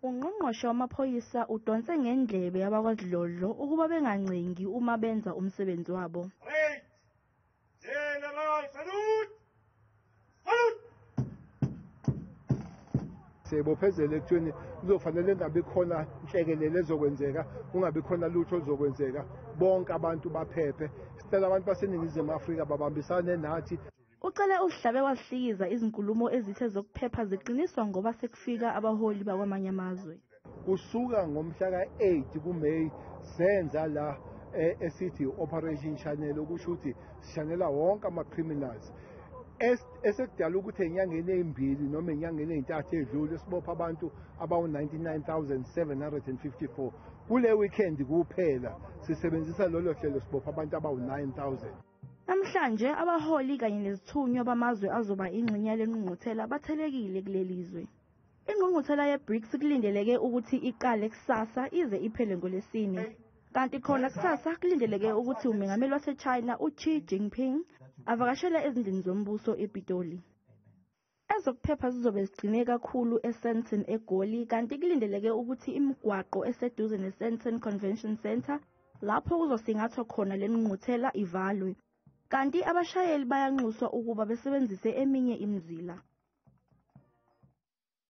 Ungqongqoshe wamaphoyisa udonse ngendlebe abakwaDlodlo ukuba bengancengi uma benza umsebenzi wabo. General, salute! Salute! Sibophezele ekutheni kuzofanele kungabi khona inhlekelele ezokwenzeka, kungabi khona lutho oluzokwenzeka, bonke abantu baphephe. Sicela abantu baseNingizimu Afrika babambisane nathi. Ucele usihlabe wazihlikiza izinkulumo ezithe zokuphepha ziqiniswa ngoba sekufika abaholi bakwamanye amazwe. Kusuka ngomhla ka-8 kuMeyi senza la esithi Operation Channel, okusho ukuthi sishanela wonke ama-criminals. Esekudala ukuthi enyangeni ezimbili noma enyangeni ezintathu edlule sibopha abantu abawu-99,754. Kule weekend kuphela sisebenzisa lolo hlelo sibopha abantu abawu-9,000. Namhlanje abaholi kanye nezithunywa bamazwe azoba ingxenye yale ngqungquthela bathelekile kuleli zwe. Ingqungquthela ye-BRICS kulindeleke ukuthi iqale kusasa ize iphele ngoLwesine. Kanti khona kusasa kulindeleke ukuthi umengameli waseChina uXi Jinping avakashele ezindlini zombuso ePitoli. Ezokuphepha zizobe zigcine kakhulu eSandton eGoli, kanti kulindeleke ukuthi imigwaqo eseduze neSandton Convention Centre lapho kuzosingathwa khona le ngqungquthela ivalwe. Kanti abashayeli bayanxuswa ukuba besebenzise eminye imizila.